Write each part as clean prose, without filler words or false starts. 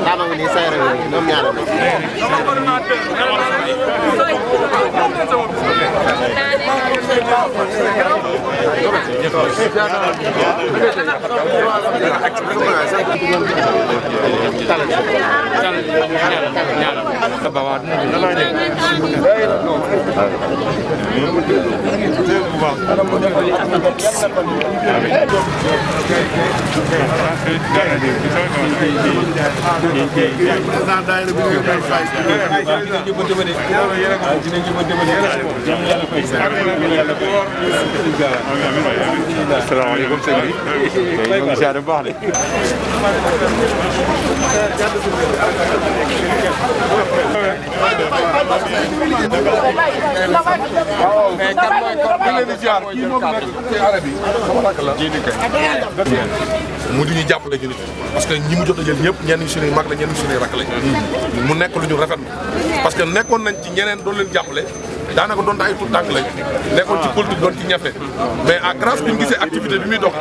Dama ngi nii seere ñoom ñaar asalaamaaleykum sëñ bi ñu ngi ziar bu baax de. mu di ñu jàppale ñu nit parce que ñi mu jot a jël ñëpp ñenn ñi suñuy mag la ñenn ñi suñuy rakk lañ mu nekk lu ñu rafetlu parce que nekkoon nañ ci ñeneen doon leen jàppale daanaka doon ay tout tànk lañ nekkoon ci politique doon ci ñafe mais à grâce bi ñu gisee activité bi muy dox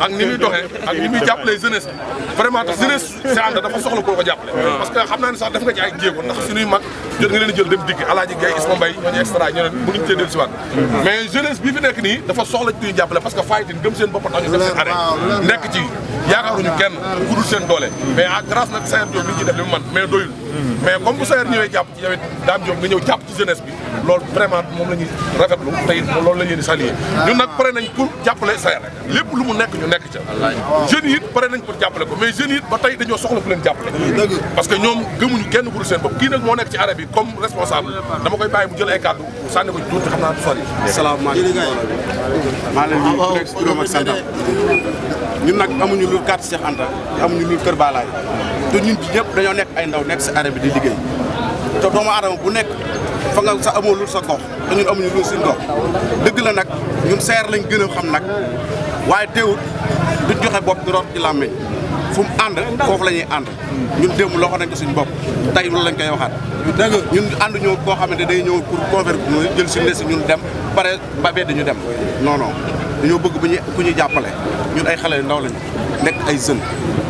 ak ni muy doxee ak ni muy jàppalee jeunesse bi vraiment tax jeunesse si ànd dafa soxla koo ko jàppale parce que xam naa ne sax def nga ci ay jéego ndax suñuy mag jot nga leen jël dem digg Alaaji Gaye Isma Mbaye ñooñu extra ñeneen mënuñ cee dellu si waat mais jeunesse bii fi nekk nii dafa soxla ci ñuy jàppale parce que fayitin gëm seen bopp tax ñu def seen arrêt nekk ci yaakaaruñu kenn ku dul seen doole mais à grâce nag Sayer Diop li ñu ciy def li mu man mais doyul mais comme bu Sayer ñëwee jàpp ci yow it Dame Diop nga ñëw jàpp ci jeunesse bi loolu vraiment moom la ñuy rafetlu tey loolu la ñuy di saluer ñun nag pare nañ pour jàppale Sayer lépp lu mu nekk ñu nekk ca jeunes yi it pare nañ pour jàppale ko mais jeunes yi it ba tey dañoo soxla ku leen jàppale parce que ñoom gëmuñu kenn ku dul seen bopp kii nag moo nekk ci arrêt bi comme responsable dama koy bàyyi mu jël ay kàddu sànni ko tuuti xam naa du sori salaamaaleykum maa leen di nekk si turam ak santam ñun nag amuñu lu carte Cheikh Anta amuñu lu Kër Balaye te ñun ñëpp dañoo nekk ay ndaw nekk si arrêt bi di liggéey te doomu aadama bu nekk fa nga sa amoo lu sa gox te ñun amuñu lu suñu gox dëgg la nag ñun Sayer lañ gën a xam nag waaye teewut duñ joxe bopp di root ci làmmiñ fu mu ànd foofu la ñuy ànd ñun démb loxo nañ ko suñu bopp tey loolu lañ koy waxaat ñun ànd ñoo koo xamante day ñëw pour convaincre jël si ne si ñun dem pare ba bee dañu dem non non dañoo bëgg bu ñu ku ñuy jàppale ñun ay xale yu ndaw lañu nekk ay jeunes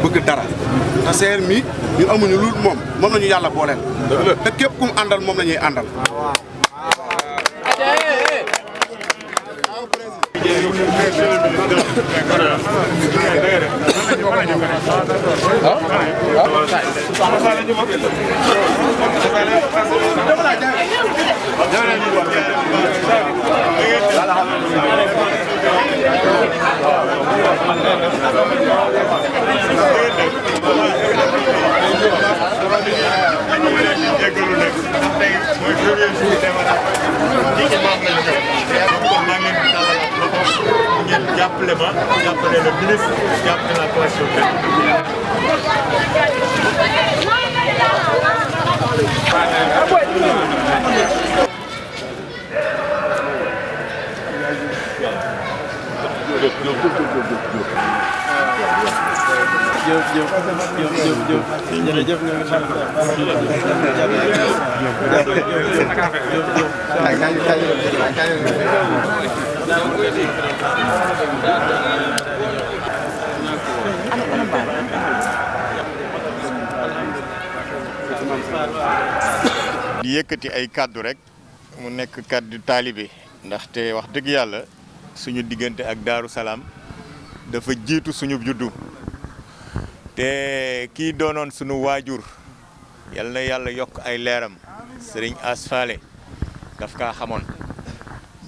bëgg dara te Sayer mi ñun amuñu lu moom la ñu yàlla booleel te képp ku mu àndal moom la ñuy àndal jàppale ma jàppale le ministre jàppale la coalition di yëkkati ay kàddu rek mu nekk kàddu taalibe ndaxte wax dëgg yàlla suñu diggante ak Daaru Salaam dafa jiitu suñu juddu te kii doonoon suñu waajur yal na yàlla yokk ay leeram Sëriñ Asfale daf kaa xamoon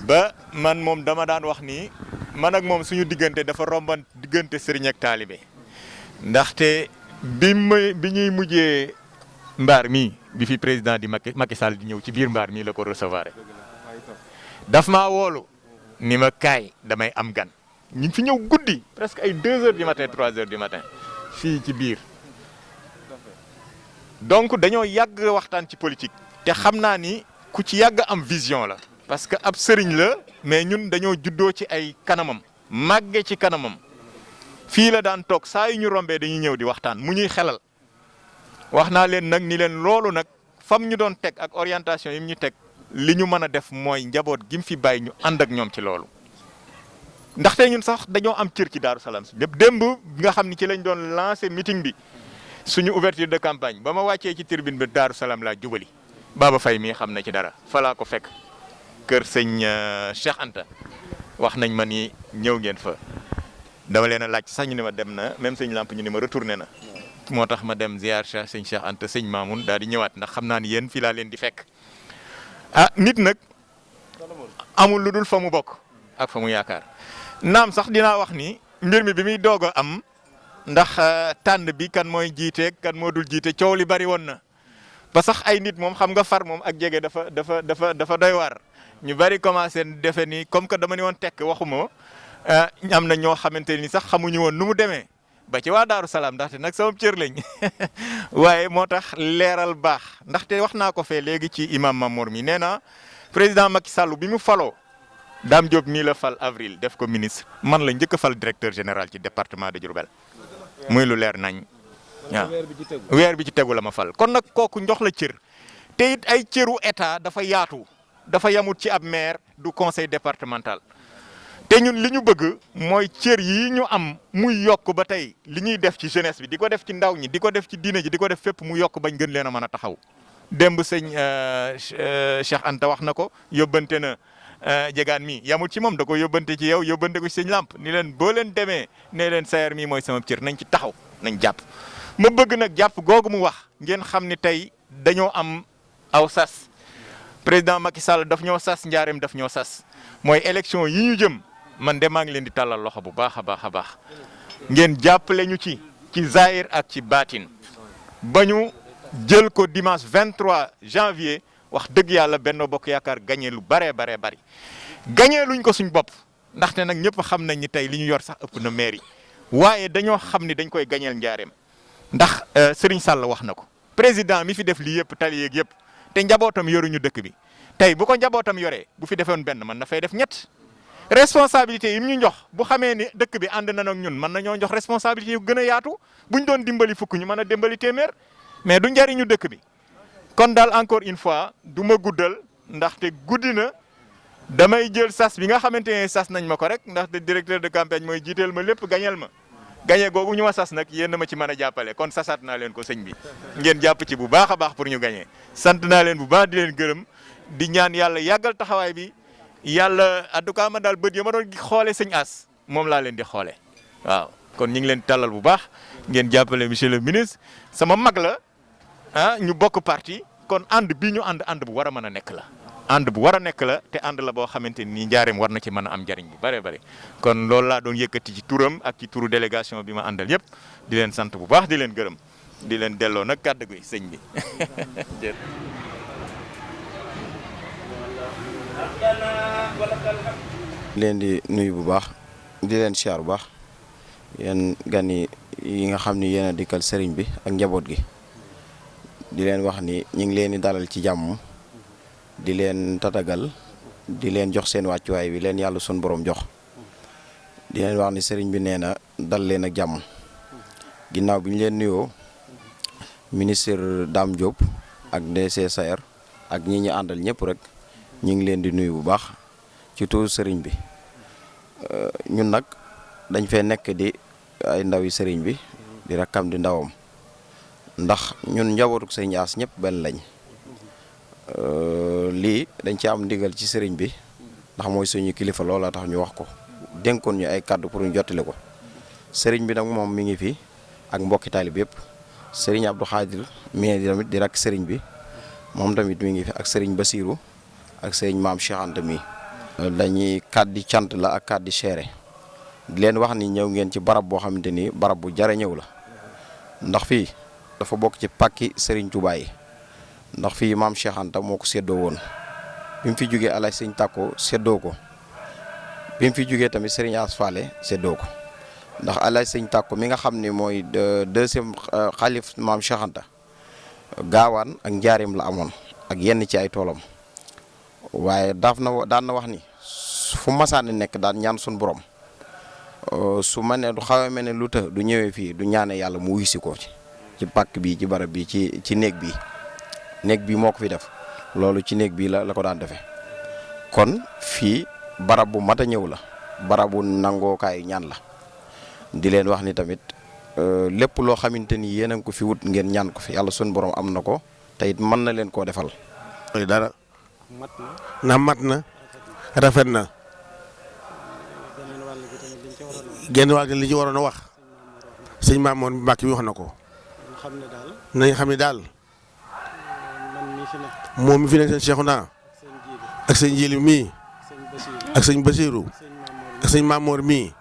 ba man moom dama daan wax ni man ak moom suñu diggante dafa romban diggante sëriñ ak taalibe ndaxte bi ñuy mujjee mbaar mi bi fi président di Macky Sall di ñëw ci biir mbaar mi la ko recevoir daf maa woolu ni ma kaay damay am gan ñu fi ñëw guddi presque ay 2 heures du matin 3 heures du matin fii ci biir donc dañoo yàgg waxtaan ci politique te xam naa ni ku ci yàgg am vision la parce que ab sëriñ la mais ñun dañoo juddoo ci ay kanamam màgge ci kanamam fii la daan toog saa yu ñu rombee dañuy ñëw di waxtaan mu ñuy xelal wax naa leen nag ni leen loolu nag fam ñu doon teg ak orientation yi ñu teg li ñu mën a def mooy njaboot gi mu fi bàyyi ñu ànd ak ñoom ci loolu ndaxte ñun sax dañoo am cër ci Daaru Salaam si lépp démb nga xam ni ci lañ doon lancé meeting bi suñu ouverture de campagne ba ma wàccee ci tribune bi Daaru Salaam laa jubali Baba Faye mii xam na ci dara fa laa ko fekk kër sëñ Cheikh Anta wax nañ ma ni ñëw ngeen fa dama leen a laaj sax ñu ne ma dem na même sëñ Lamp ñu ne ma retourné na moo tax ma dem ziar sëñ Cheikh Anta sëñ Mamoun daal di ñëwaat ndax xam naa ni yéen fii laa leen di fekk nit nag amul lu dul fa mu bokk ak fa mu yaakaar naam sax dinaa wax ni mbir mi bi muy doog a am ndax tànn bi kan mooy jiite kan moo dul jiite coow li bari woon na ba sax ay nit moom xam nga far moom ak jege dafa doy waar ñu bari commencé defe ni comme que dama ni woon tekk waxuma am na ñoo xamante ni sax xamuñu woon nu mu demee ba ci waa Daaru Salaam ndaxte nag sama cër lañ waaye moo tax leeral baax ndaxte wax naa ko fee léegi ci imam Mamour mi nee na président Macky Sall bi mu faloo Dame Diop mii la fal avril def ko ministre man la njëkk a fal directeur général ci département de Diourbel muy lu leer nañ waaw weer bi ci tegu la ma fal kon nag kooku njox la cër te it ay cëru état dafa yaatu dafa yamut ci ab maire du conseil départemental te ñun li ñu bëgg mooy cër yi ñu am muy yokk ba tey li ñuy def ci jeunesse bi di ko def ci ndaw ñi di ko def ci diine ji di ko def fépp mu yokk bañ gën leen a mën a taxaw démb sëñ Cheikh Anta wax na ko yóbbante na jegaan mi yamul ci moom da ko yóbbante ci yow yóbbante ko ci sëñ Lamp ni leen boo leen demee ne leen Sayer mii mooy sama cër nañ ci taxaw nañ jàpp ma bëgg nag jàpp googu mu wax ngeen xam ni tey dañoo am aw sas président Macky Sall daf ñoo sas njaareem daf ñoo sas mooy élection yi ñu jëm man de maa ngi leen di tàllal loxo bu baax a baax a baax ngeen jàppale ñu ci zahir ak ci baatin ba ñu jël ko dimanche 23 janvier wax dëgg yàlla Benno Bokk Yaakaar gagné lu baree bari gagné luñ ko suñ bopp ndaxte nag ñëpp xam nañ ni tey li ñu yor sax ëpp na mairie waaye dañoo xam ni dañ koy gagneel njaareem ndax Serigne Sall wax na ko président mi fi def lii yëpp tali yeeg yëpp te njabootam yoruñu dëkk bi tey bu ko njabootam yoree bu fi defoon benn mën na fay def ñett responsabilité yi ñu jox bu xamee ni dëkk bi ànd na ak ñun mën nañoo jox responsabilité yu gën a yaatu buñ doon dimbali fukk ñu mën a dimbali téeméer mais du njariñu dëkk bi kon daal encore une fois du ma guddal ndaxte guddi na damay jël sas bi nga xamante ne sas nañ ma ko rek ndaxte directeur de campagne mooy jiiteel ma lépp gañeel ma gañe googu ñu ma sas nag yéen ma ci mën a jàppale kon sasaat naa leen ko sëñ bi ngeen jàpp ci bu baax a baax pour ñu gañee sant naa leen bu baax di leen gërëm di ñaan yàlla yàggal taxawaay bi yàlla en tout cas ma daal bët yi ma doon xoole sëñ As moom laa leen di xoole waaw kon ñu ngi leen tàllal bu baax ngeen jàppale monsieur le ministre sama mag la ñu bokk parti kon ànd bii ñu ànd bu war a mën a nekk la ànd bu war a nekk la te ànd la boo xamante ni njaareem war na ci mën a am njariñ bu bëree bëri kon loolu laa doon yëkkati ci turam ak ci turu délégation bi ma àndal yëpp di leen sant bu baax di leen gërëm di leen delloo nag kàddu gi sëñ bi. leen di nuyu bu baax di leen siyaar bu baax yéen gan yi nga xam ni yéen a dikkal sëriñ bi ak njaboot gi di leen wax ni ñu ngi leen di dalal ci jàmm di leen tatagal di leen jox seen wàccuwaay bi leen yàlla sun borom jox di leen wax ni sëriñ bi nee na dal leen ak jàmm ginnaaw bi ñu leen nuyoo ministre Dame Diop ak DC Sayer ak ñi ñu àndal ñëpp rek ñu ngi leen di nuyu bu baax ci tuuru sëriñ bi ñun nag dañ fee nekk di ay ndawi sëriñ bi di rakkam di ndawam ndax ñun njabootu sëriñ As ñëpp benn lañ lii dañ ci am ndigal ci sëriñ bi ndax mooy suñu kilifa loola tax ñu wax ko dénkoon ñu ay kàddu pour ñu jottali ko sëriñ bi nag moom mi ngi fi ak mbokki taalib yëpp sëriñ Abdou Khadir mi tamit di rakk sëriñ bi moom tamit mi ngi fi ak sëriñ Basirou ak sëriñ Maam Cheikh Anta mi dañuy kàddi cant la ak kàddi seere di leen wax ni ñëw ngeen ci barab boo xamante ni barab bu jare ñëw la ndax fii dafa bokk ci pàkki sëriñ Touba yi ndax fii Maam Cheikh Anta moo ko séddoo woon bi mu fi jógee alay sëñ Tàkko séddoo ko bi mu fi jógee tamit sëriñ As Faale séddoo ko ndax alay sëñ Tàkko mi nga xam ne mooy deuxième xalif Maam Cheikh Anta gaawaan ak njaareem la amoon ak yenn ci ay toolam waaye daan na wax ni fu masaani nekk daan ñaan suñu borom su ma ne du xawee mel ne lu të du ñëwee fii du ñaane yàlla mu wuy si ko ci pàkk bi ci barab bi ci néeg bi moo ko fi def loolu ci néeg bi la ko daan defee kon fii barab bu mat a ñëw la barabu nangookaay ñaan la di leen wax ni tamit lépp loo xamante ni yéen a ngi ko fi wut ngeen ñaan ko fi yàlla sunu borom am na ko te it mën na leen koo defal. dara mat na rafet na genn wàll gi li ci waroon a wax sëñ Mamour Mbacke mi wax na ko nañ xam ne daal moom mi fi nekk seen Cheikhouna ak sëñ Jili mii ak sëñ Basirou ak sëñ Mamour mii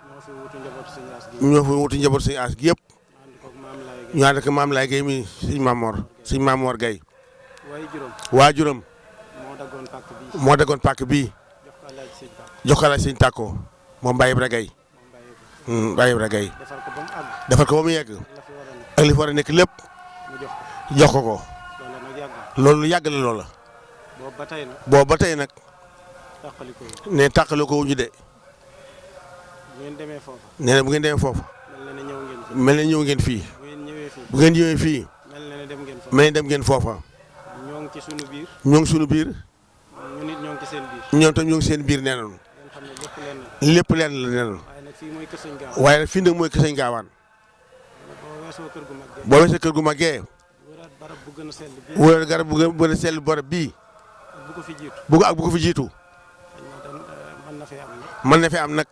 ñoo fi wutu njaboot sëñ As gi yëpp ñu ànd ak maam Laay Gay mii sëñ Mamour Gay waajuram moo daggoon pàkk bii jox ko laaj sëñ Tàkko moom Baye Ibra Gay Baye Ibra Gay defar ko ba mu yegg ak li fi war a nekk lépp jox ko loolu yàgg la loola boobu ba tey nag ne tàqali ko wuñu de nee na bu ngeen demee foofu mel na ñëw ngeen fii bu ngeen ñëwee fii mel na dem ngeen foofa ñoo ngi sunu biir ñoom tam ñoo ngi seen biir nee nañu lépp leen la nee nañu waaye nag fii nag mooy kër Sëñ Gaawaan boo weesoo kër gu magee wala garab bu gën a sell barab bii bu ko fi jiitu mën na fi am nag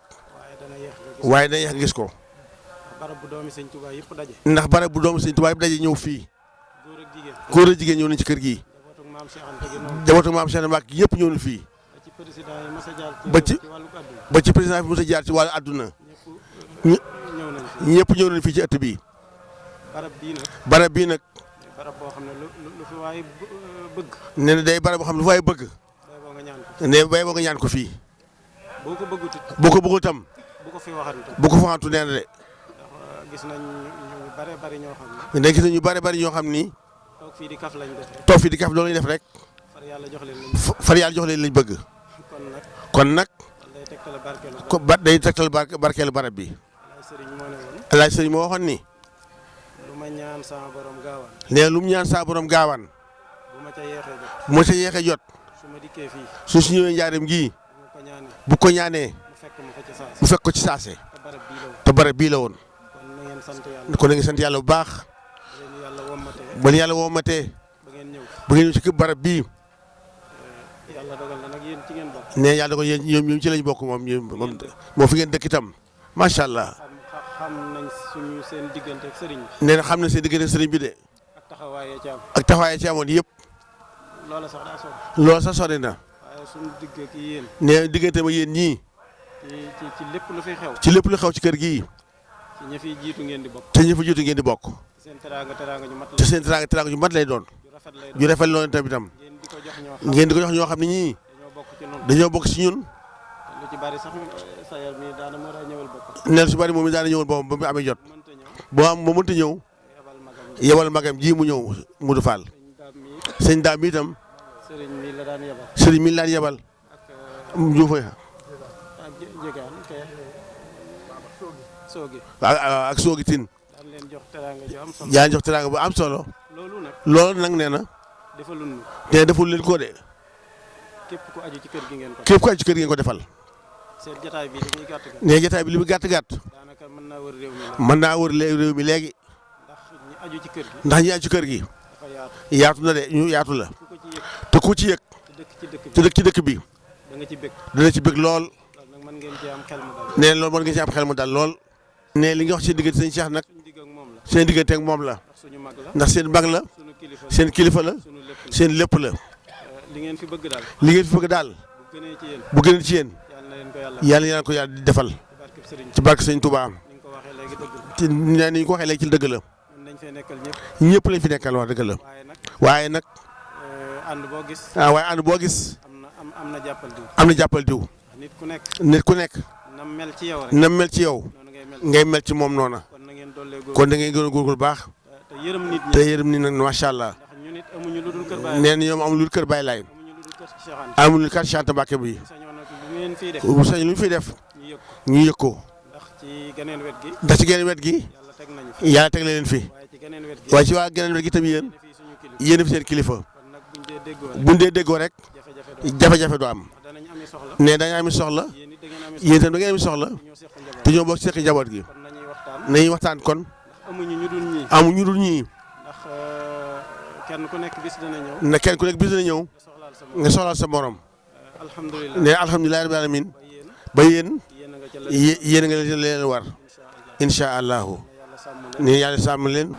waaye dana yéex gis ko ndax barab bu doomi Sëñ Tuubaa yëpp daje ñëw fii góor ak jigéen ñëw nañ ci kër gi jabootu maam Cheikh Mbacke yëpp ñëw nañ fii ba ci président bi mos a jaar ci wàllu àdduna ñëpp ñëw nañ fii ci ëtt bi barab bii nag nee na day barab boo xam ne lu fi waay bëgg ne bay boo nga ñaan ko fii boo ko bëggul tam bu ko waxantu nee na de gis nañ ñu bari ñoo xam ne gis nañ ñu bari ñoo xam ni toog fii di kaf lañ def rek toog fii di kaf loolu lañ def rek far yàlla jox leen lañ bëgg kon nag day tegtal barkeelu barab bi alaaj sëriñ moo waxoon ni lu ma ñaan sama borom gaawaan nee lu mu ñaan sama borom gaawaan bu ma ca yeexee jot su ma dikkee fii su ñëwee njaareem gii bu ko ñaanee mu fekk ko ci saase te barab bii la woon kon na ngeen sant yàlla bu baax ba leen yàlla wommatee ba ngeen ñëw ci barab bii nee yàlla dogal yéen ñoom ci lañ bokk moom fi ngeen dëkk itam macha allah xam nañ seen diggante ak sëriñ bi nee na xam na seen diggante ak sëriñ bi de ak taxawaay ci amoon yëpp loola sax sori na nee diggante ma yéen ñii ci lépp lu fi xew ci lépp lu xew ci kër gii ci ñi fi jiitu ngeen di bokk te ñi fi jiitu ngeen di bokk te seen teraanga ju mat lay doon ju rafet loolu tamitam ngeen di ko jox ñoo xam ne ñii dañoo bokk ci ñun lu ci bari sax sayar mi daana moo daa ñëwal boppam neel su bari moom mi daana ñëwal boppam ba mu amee jot boo mënta ñëw yebal magam ji mu ñëw Mudu Fall sëñ daam mi itam sëriñ mi la daan yebal juufa ak soogi tin yaa jox teraanga bu am solo loolu nag nee na te deful leen ko de képp ku aju ci kër gi ngeen ko defal seen jotaay bi li muy gàtt gàtt ne jotaay bi li muy gàtt gàtt daanaka mën naa wër réew mi léegi ndax ñi aju ci kër gi yaatu na de ñu yaatu la te ku ci yëg te dëkk ci dëkk bi dana ci bëgg lool ne loolu mën ngeen ci am xel mu dal lool ne li nga wax seen diggante sëñ Cheikh nag seen diggante ak moom la ndax seen mag la seen kilifa la seen lépp la li ngeen fi bëgg daal bu gënee ci yéen yàlla ko yàlla di defal ci barke sëñ Touba am ci ni ñu ko waxee léegi ci dëgg la ñëpp lañ fi nekkal wax dëgg la waaye nag waaye ànd boo gis am na jàppal diw nit ku nekk na mel ci yow ngay mel ci moom noona kon da ngay gën a góorgóorlu baax te yërëm nit nag macha allah nee na ñoom amul lu kër Baay Laay amul lu kër Cheikh Anta Mbacke bi bu sañ lu ñu fiy def ñu yëg ko ndax ci geneen wet gi yàlla teg na leen fi waaye ci waa geneen wet gi tam yéen fi seen kilifa buñ dee déggoo rek jafe-jafe du am ne dañu am soxla yéen itam da ngeen am soxla te ñoo bokk seqi njaboot gi nañuy waxtaan kon amuñu ñu dul ñii ndax kenn ku nekk bis dana ñëw ne kenn ku nekk bis dana ñëw nga soxlaal sa morom ne alhamdulilah rabbil alamin ba yéen yéen nga leen war incha allahu ne yàlla sàmm leen.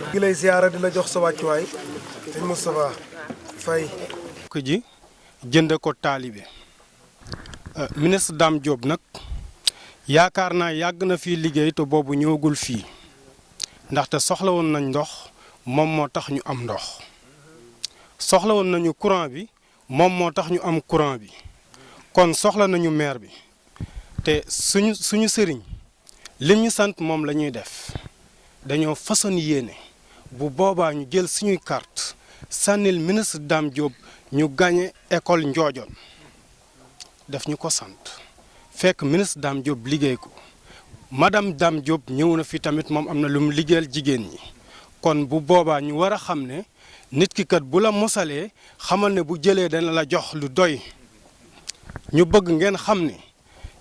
ngi lay ziyaara di la jox sa wàccuwaay sëñ Moustapha Faye ko ji jënd ko taalibe ministre Dame Diop nag yaakaar naa yàgg na fii liggéey te boobu ñëwagul fii ndaxte soxla woon nañ ndox moom moo tax ñu am ndox soxla woon nañu courant bi moom moo tax ñu am courant bi kon soxla nañu maire bi te suñu sëriñ lim ñu sant moom la ñuy def dañoo façon yéene bu boobaa ñu jël suñuy carte sànnil ministre Dame Diop ñu gagné école Ndiodione daf ñu ko sant fekk ministre Dame Diop liggéey ko madame Dame Diop ñëw na fi tamit moom am na lu mu liggéeyal jigéen ñi kon bu boobaa ñu war a xam ne nit ki kat bu la mosalee xamal ne bu jëlee dana la jox lu doy ñu bëgg ngeen xam ne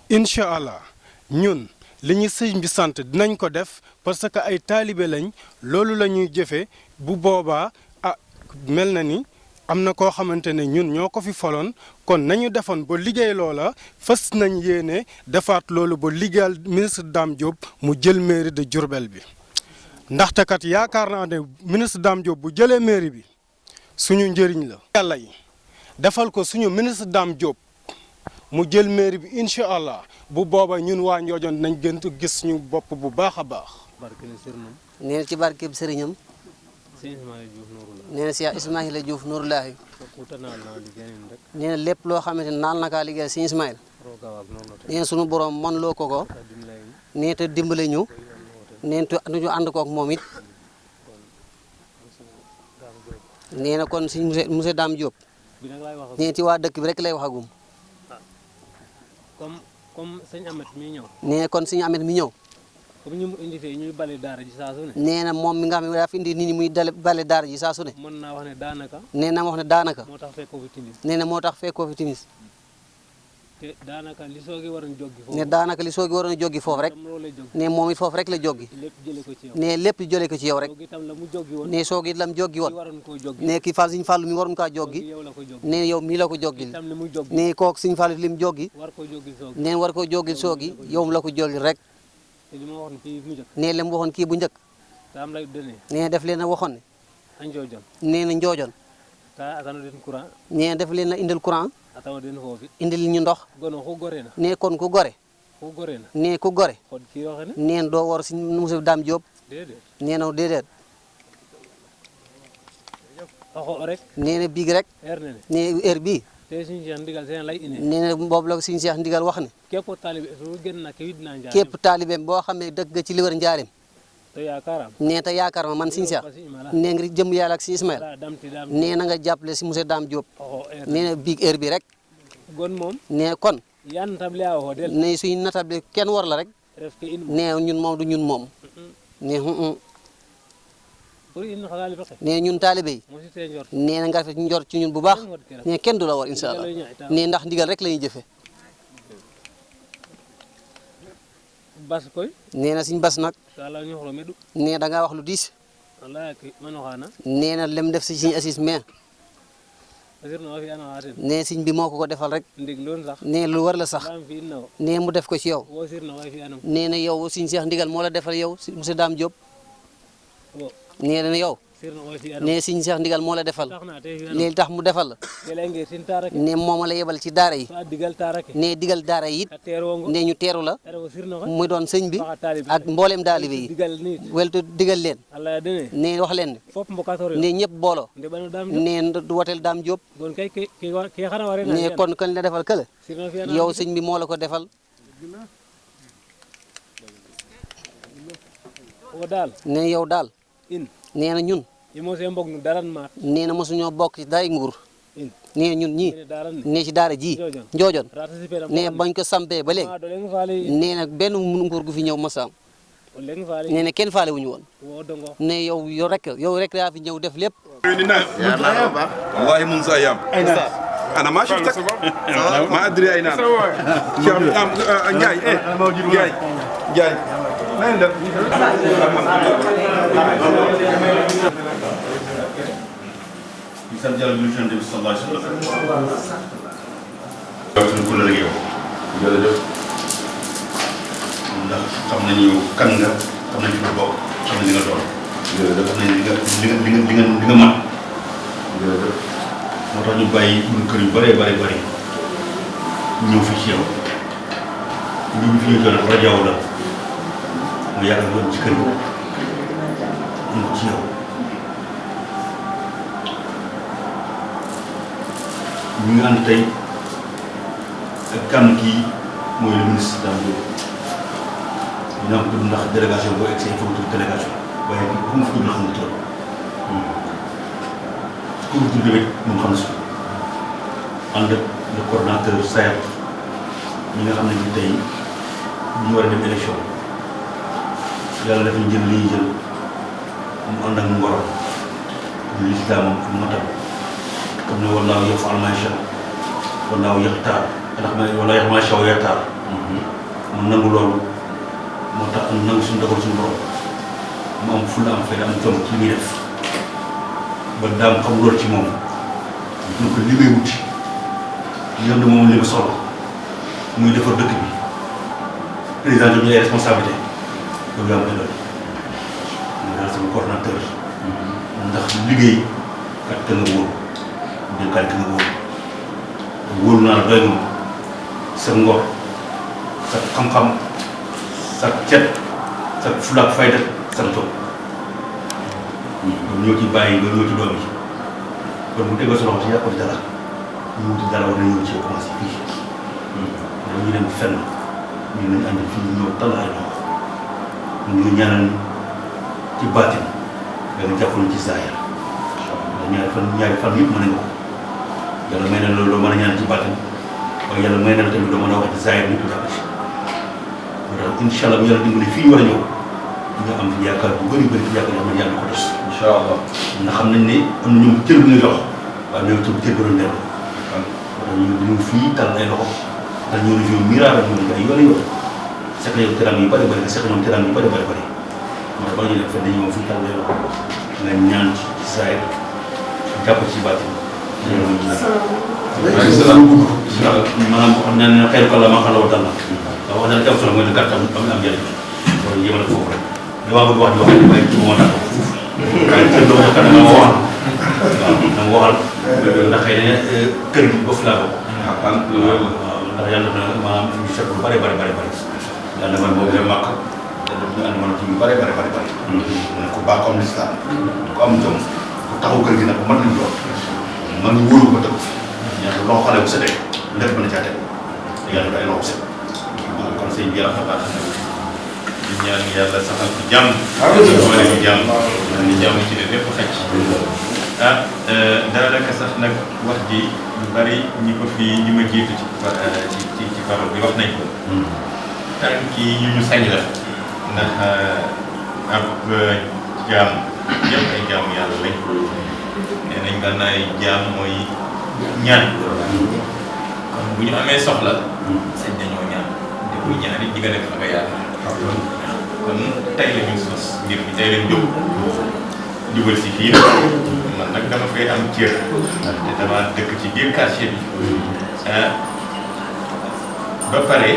incha allah ñun li ñu sëñ bi sant dinañ ko def parce que ay taalibe lañ loolu la ñuy jëfe bu boobaa mel na ni am na koo xamante ne ñun ñoo ko fi foloon kon nañu defoon ba liggéey loola fas nañ yéene defaat loolu ba liggéeyal ministre Dame Diop mu jël mairie de Diourbel bi ndaxte kat yaakaar naa ne ministre Dame Diop bu jëlee mairie bi suñu njëriñ la. yàlla yi defal ko suñu ministre Dame Diop mu jël mairie bi incha allah bu booba ñun waa Ndiodione nañ gën a gis suñu bopp bu baax a baax. nee na ci barkeeb sëriñam nee na Cheikh Ismaïla Diouf Nourulahi nee na lépp loo xamante ne naal na kaa liggéey si Ismaïla nee na sunu borom man loo ko nee te dimbale ñu nee te ñu ànd kook moom it nee na kon si monsieur Dame Diop nee ci waa dëkk bi rek lay waxagum. comme sëñ Amet mi ñëw. nee kon sëñ Amet mi ñëw. comme ñu mu indi fii ñuy bale daara ji saa su ne. nee na moom mi nga xam ne dafa indi nit ñi muy bale daara ji saa su ne. mën naa wax ne daanaka. nee na wax ne daanaka. moo tax fekkoo fi timis. nee na moo tax fekkoo fi timis. te daanaka li soogi waroon joggi foofu. ne daanaka li soogi waroon joggi foofu rek. ne moom it foofu rek la joggi. lépp jëlee ko ci yow. ne lépp jëlee ko ci yow rek. soogi itam la mu joggi woon. ne soogi lam joggi woon. ne ki Fall Sëñ Fallu mi waroon kaa joggi. ne yow mii la ko joggil. ne kooku Sëñ Fallu lim joggi. ne war ko joggil soogi yow la ko joggil rek. ne la mu waxoon kii bu njëkk. ne def leen a waxoon ne. nee na Ndiodione. ne def leen a indil courant. indil ñu ndox. ne kon ku gore. ne ku gore. neen doo war si monsieur Dame Diop. nee na déedéet. nee na biig rek. ne heure bii. nee na boobu la suñu Cheikh Ndigal wax ne. képp taalibeem boo xam ne dëkk nga ci li wër njaareem. nee te yaakaar ma man suñu Cheikh. nee nga jëm yàlla ak si Ismaïla. nee na nga jàppale si monsieur Dame Diop. nee na biig heure bi rek. nee kon. ne suñu natable kenn war la rek. nee ñun moom du ñun moom. nee ñun taalibe yi. nee na nga rafet njort ci ñun bu baax. nee kenn du la war incha allah. nee ndax ndigal rek la ñuy jëfe nee na suñ bas nag. nee da ngaa wax lu diis. nee na lem def si suñu assis mais. nee siñ bi moo ko defal rek. nee lu war la sax. nee mu def ko ci yow. nee na yow suñu Cheikh Ndigal moo la defal yow monsieur Dame Diop. nee na yow. nee suñu Cheikh Ndigal moo la defal. nee tax mu defal la. nee moom la yebal ci daara yi. nee digal daara yi it. nee ñu teeru la. muy doon sëñ bi. ak mboolem daalibe yi. weltu digal leen. nee wax leen ne. nee ñëpp booloo. nee du woteel Dame Diop. nee kon kan la defal kële. yow sëñ bi moo la ko defal. nee yow daal. nee na ñun nee na mosuñoo bokk ci day nguur nee ñun ñii nee ci daara ji njoojoon nee bañ ko sampee ba léegi nee na benn nguur gu fi ñëw mos a am nee na kenn faale wuñu woon ne yow rek yaa fi ñëw def lépp wallahi mun sa ayam أنا ما شفتك ما أدري أين أنا جاي ما عندك يسجل بالجند صلى الله عليه وسلم كل رجال jërëjëf ndax xam nañu kan nga xam nañu fi bokk xam nañu li nga doon jërëjëf xam nañu li nga mën jërëjëf moo tax ñu bàyyi ñun kër yu bëree bëri ñëw fi ci yow ñu fi ñu jël rajo la mu yàgg woon ci kër yi ñëw ci yow ñu ngi ànd tey ak kan kii mooy le ministre Dame Diop dina am tudd ndax délégation boo egg see fa tudd délégation waaye bu mu fi tudd xam nga tudd ku mu tudd rek moom xam na si ànd ak le coordonnateur Sayar ñi nga xam ne bii tey ñu war a dem élection yàlla def ñu jël li ñu jël mu ànd ak ngor ñu lislaamam ak matam comme ne wallaahu yaf'alu maa yashaa wallaahu yaxtaar ndax wala yax maa shaw yaxtaar mu nangu loolu moo tax mu nangu suñu dogal suñu borom mu am fulla am fayda am jom ci li muy def ba daam xam loolu ci moom donc li may wuti li nga xam ne moom li ma soxla muy defar dëkk bi président jox ñu ay responsabilité loolu yaa ma doon mu daal sama coordonnateur ndax liggéey kat ka nga wóor dénkaay ka nga wóor wóolu naa la doy moom sa ngor sa xam-xam sa cet sa fulla ak fayda sa toog loolu ñoo ci bàyyi loolu ñoo ci doom yi kon bu déggoo sa loxo ci yàqu dara ñu wuti dara war na ñëw ci commencé fii dañu dem fenn ñu nañ ànd fii ñu ñëw tal ay loxo ñu ngi ñaanal ci baatin nga nga jàppale ci zaahir ñaari fan yëpp mën nañu ko yàlla may na loolu doo mën a ñaan ci baatin waaye yàlla may na la tamit doo mën a wax ci zaahir ñu ko jàpp ci moo tax incha allah bu yàlla dimbali fii ñu war a ñëw nga am yaakaar bu bëri bëri yaakaar yoo xam ne yàlla ko des incha allah ndax xam nañ ne am na ñoom cër bu ñu jox waaye ñoom itam cër bu doon dellu waaw ñu fii tal ay loxo ndax ñoo ne fi miraara ñu ne ay yoon yoon seq yow teraang yu bëri bëri seq ñoom teraang yu bëri bëri bëri moo tax ba ñu def fenn dañu moom fii tal ay loxo nga ñaan ci zaahir jàpp ci baatin maanaam xam naa ne xëy na maa xam la waxtaan la ndax wax dëgg am solo mooy ne gàttal am njëriñ loolu yéemal foofu rek damaa bëgg wax ñu wax ne moo tax fuuf waaye kër doo ko dama waxal waaw dama waxal ndax xëy na kër gi ba fi laa bokk waaw ndax yàlla def na maanaam ñu seet lu bëri yàlla man boobu dem màkk yàlla def ñu ànd man ci yu bëri ku baax comme l'islam ku am jom ku taxaw kër gi nag bu mat nañ doon man ñu wóolu ko tëgg ñaata loxo xale bu setee lépp mën na caa teg yàlla day loxo set kon sëñ bi yàlla baax di ñaan yàlla saxal ci jàmm boole ñu jàmm ni jàmm ci ne lépp xaj daanaka sax nag wax ji lu bari ñi ko fi ñi ma jiitu ci parole bi wax nañ ko tànk yi ñu sañ la ndax ab jaam ñëpp ay jaamu yàlla lañ nee nañ gànnaay jaam mooy ñaan kon bu ñu amee soxla sañ nañoo ñaan te bu ñaan it ñi nga def la nga yaakaar kon tey la ñu sos mbir mi tey lañ jóg jubal si fii man nag dama fay am cër te dama dëkk ci biir quartier bi ba pare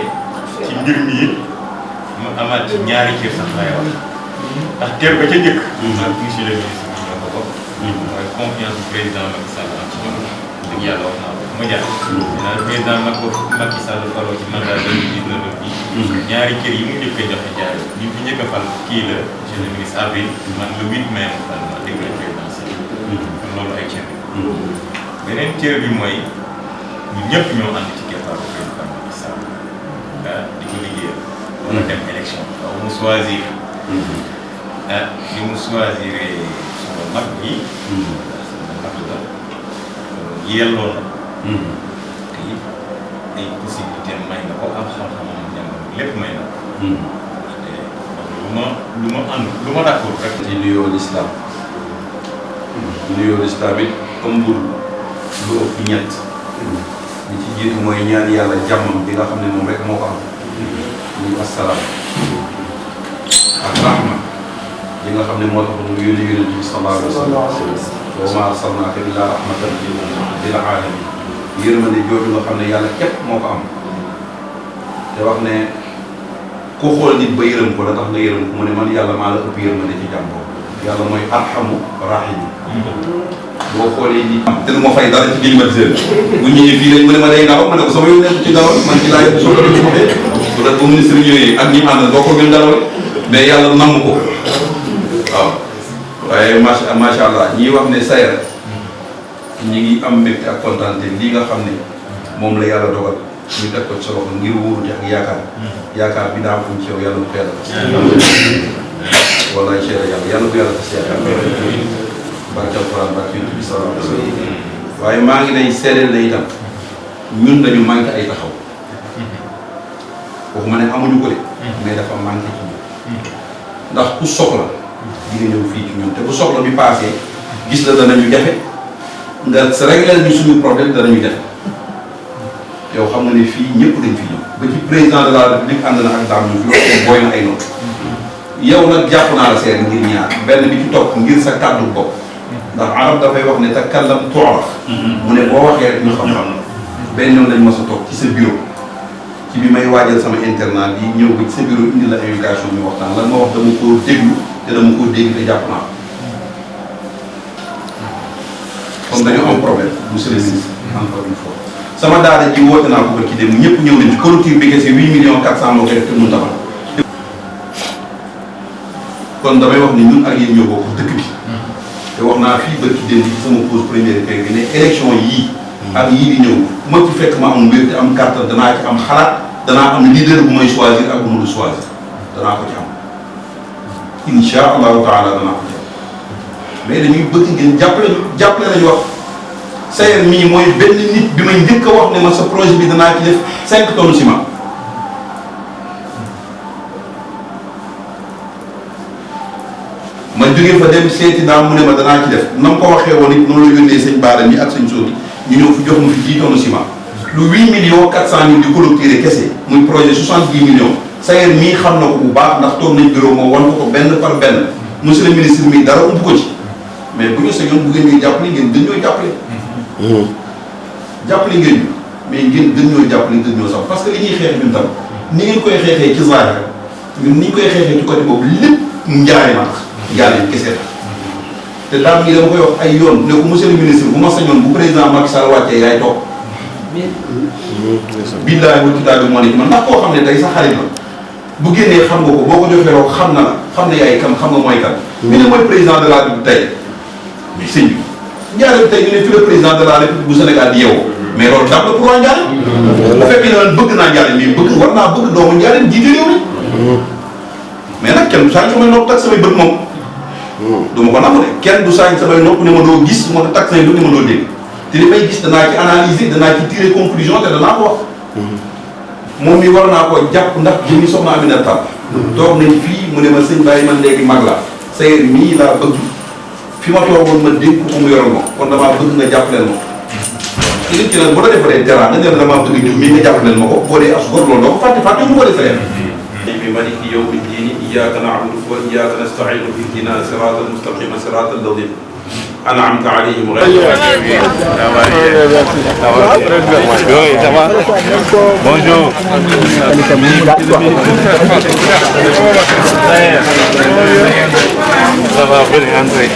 ci mbir mi it mu amaat ñaari cër sax laay wax ndax teer ba ca njëkk ak monsieur le ministre bi ñoo ko bokk mooy confiance du président Macky Sall am ci ñoom dëgg yàlla wax naa ko ma jaar dinaa président Macky Sall faloo ci mandat 2019 bi ñaari cër yi mu njëkk a joxe jaar ñu fi njëkk a fal kii la monsieur le ministre avril man le 8 mai ma fal ma dégg la présidentiel kon loolu ay cër beneen cër bi mooy ñun ñëpp ñoo ànd ci keppaaru président Macky Sall di ko liggéeyal wala dem élection waaw mu choisir li mu choisir sama mag yi sama mag la yelloo na te it ay possibilité may na ko am xam-xamam jàngam lépp may na ko te lu ma ànd lu ma d'accord rek di nuyoo lislaam it comme lu ëpp ñett li ci jiitu mooy ñaan yàlla jàmmam bi nga xam ne moom rek moo ko am muy assalaam ak rahma li nga xam ne moo tax mu yónni yonent bi sallallahu alayhi wa sallam wa maa arsalnaaka illaa rahmatan lil aalamiin yërmande jooju nga xam ne yàlla képp moo ko am te wax ne ku xool nit ba yërëm ko la tax nga yërëm ko mu ne man yàlla maa la ëpp yërmande ci jàmm boobu yàlla mooy arhamu rahim boo xoolee nit te lu ma fay dara ci climatiseur bu ñëwee fii lañ mu ne ma day ngelaw ma ne ko sama yow nekk ci ngelaw man ci laay soxla di ko waxee bu dee ba ministre ñëwee ak ñi mu àndal doo ko gën ngelaw mais yàlla namm ko waaw waaye macha allah ñi wax ne Sayer ñi ngi am mbégte ak kontaante lii nga xam ne moom la yàlla dogal ñu teg ko ci sa loxo ngir wóorute ak yaakaar bi daa am ci yow yàlla bu ko yàlla wallaay Cheikh yàlla bu yàlla tas yaakaar barke alquran barke yonent bi sallallahu alayhi wa sallam waaye maa ngi lay seedeel na itam ñun dañu manqué ay taxaw waxuma ne amuñu ko de mais dafa manqué ci ñun ndax ku soxla di nga ñëw fii ci ñun te bu soxla bi passé gis la danañu jafe nga sa régleel ñu suñu problème danañu jafe yow xam nga ne fii ñëpp dañ fi ñëw ba ci président de la république ànd na ak daam ñu fi loolu booy na ay noonu yow nag jàpp naa la seet ngir ñaar benn bi ci topp ngir sa kàddu bopp ndax arab dafay wax ne takallam tu'raf mu ne boo waxee rek ñu xam-xam benn yoon lañ ma sa toog ci sa bureau ci bi may waajal sama internat bi ñëw ba ci sa bureau indi la invitation ñu waxtaan lan ma wax dama koo déglu te dama koo dégg te jàpp naa comme dañu am problème monsieur le ministre encore une fois sama daara ji woote naa ko ba ci dem ñëpp ñëw nañ ci clôture bi kese 8 millions 400 moo koy def te mun taxaw kon damay wax ni ñun ak yéen ñoo bokk dëkk bi te wax naa fii ba ci démb ci sama pause première kay bi ne élection yii ak yii di ñëw ma ci fekk ma am mbir te am carte danaa ci am xalaat danaa am leader bu may choisir ak bu mu du choisir danaa ko ci am insha allahu taala danaa ko ci am mais dañuy bëgg ngeen jàppale lañu wax Sayer mii mooy benn nit bi may njëkk a wax ne ma sa projet bi danaa ci def 5 tonnes ciment ma jógee fa dem seeti daam mu ne ma danaa ci def na ma ko waxee woon it noonu la yónnee sëñ Baara mi ak sëñ Sodi ñu ñëw fi jox ma fi 10 tonnes ciment lu 8 millions 400 mille di clôturer kese muy projet 70 millions Sayer mii xam na ko bu baax ndax toog nañ bureau moo wan ko benn par benn monsieur le ministre mii dara ump ko ci mais bu ñu sañoon bu ngeen ñuy jàppale ngeen gën ñoo jàppale. jàppale ngeen ñu mais ngeen gën ñoo jàppale gën ñoo sax parce que li ñuy xeex ñun tam ni ngeen koy xeexee ci zaahir ñun ni ñu koy xeexee ci côté boobu lépp njaay ma njaay kese te daal mi dama koy wax ay yoon ne ko monsieur le ministre bu ma sañoon bu président Macky Sall wàccee yaay toog. billaay wal kitaabi moo ne ci man ndax koo xam ne tey sa xarit la bu génnee xam nga ko boo ko joxee roo xam na la xam ne yaay kan xam nga mooy kan. ñu ne mooy président de la République tey mais sëñ bi Ndiarème tey ñu ne fi le président de la République bu Sénégal di yeewoo mais loolu daf la pour waa Ndiarème. bu fekkee ne man bëgg naa Ndiarème mais bëgg war naa bëgg doomu Ndiarème jiite réew mi. mais nag kenn du saañ samay nopp tak samay bët moom. du ma ko nangu de kenn du saañ samay nopp ne ma doo gis ma tak samay bët ne ma doo dégg te li may gis danaa ci analyser danaa ci tirer conclusion te danaa ko wax. moom mi war naa ko jàpp ndax jëmi soxna Aminata Tall. toog nañ fii mu ne ma sëñ Baye man léegi mag la Sayer mii laa bëgg fi ma toogoon ma dégg ko mu yoroon ma kon damaa bëgg nga jàppaleel ma ko. te nit ki nag bu la defalee terrain nga ne la damaa bëgg jiw mii nga jàppaleel ma ko boo dee as góor loolu doo ko fàtte mu ko defee. bi maliki yawmi diini iyyaaka na'budu wa iyyaaka nasta'iin ihdinaa siraatal mustaqiim siraatal laziina an'amta alayhim Bonjour. Ça va bien entrer.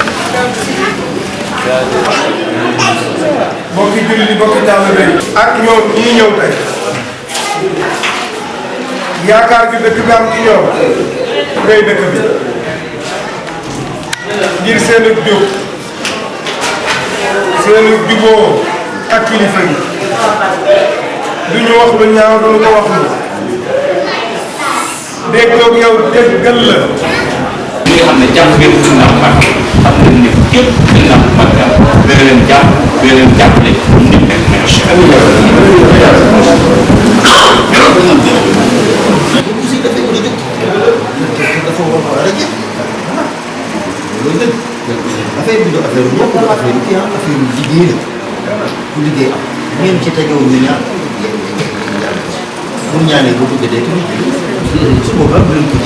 mbokki jullit yi mbokki taalibe yi ak ñoom ñii ñëw tey yaakaar bi dëkk bi am ci ñoom ngay dëkk bi ngir seen jóg seen juboo ak kilifa yi du ñu wax lu ñaaw du ñu ko wax lu déggoog yow déggal la nga xam ne jàpp ngeen ko Ndam Mbàkke xam nañ ne képp ku Ndam Mbàkke dana leen jàpp dana leen jàppale nit nekk meilleur affaire bi du affaire ñëpp du affaire yi affaire liggéey la ku liggéey am ngeen ci tegewul ñu ñaan bu ñaanee boo bëgg dee tamit su boobaa bu leen ko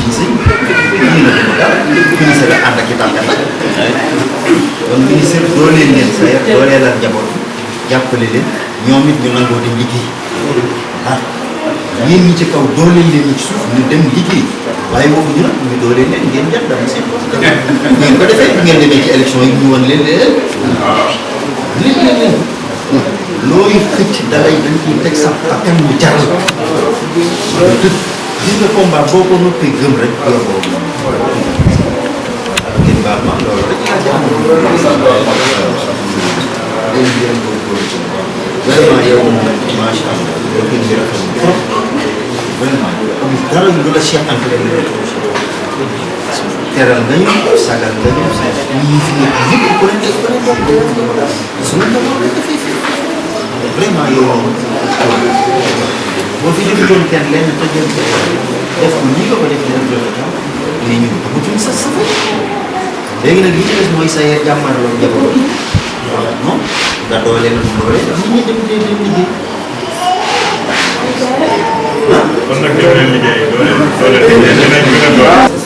ci sëñ ñii la ko daal ministre la ànd ak i tànkat nag kon ministre dooleel leen sa yar dooleelal njaboot jàppale leen ñoom it ñu nangoo dem liggéey ah yéen ñi ci kaw dooleel leen ñi ci suuf ñu dem liggéey waaye waxuñu nag ñu dooleel leen ngeen jàpp dama seen bopp ngeen ko defee ngeen demee ci élection yi ñu wan leen leen looy xëcc dalay dañ ciy teg sax bakkan mu jaral te gis nga combat boo ko noppee gëm rek loolu boobu ngeen baal ma loolu rek laa jàmm vraiment yow macha allah yow kenn bi rafet trop vraiment amul dara lu la Cheikh Anta teral nga ñu sagal nga ñu ñii fi nekk ñëpp ku leen def ku leen bokk suñu njaboot rek dafay fi vraiment yow boo fi defutoon kenn lenn te jël def ko nii nga ko def def mais ñun amatuñ sa safa léegi nag li ci des mooy sa yar jàmmarloo njaboot non nga doole la mu doole nit ñi dem liggéey kon nag dem leen liggéey doole dinañ gën a doole.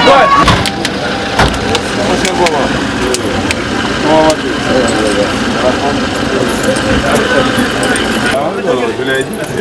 What?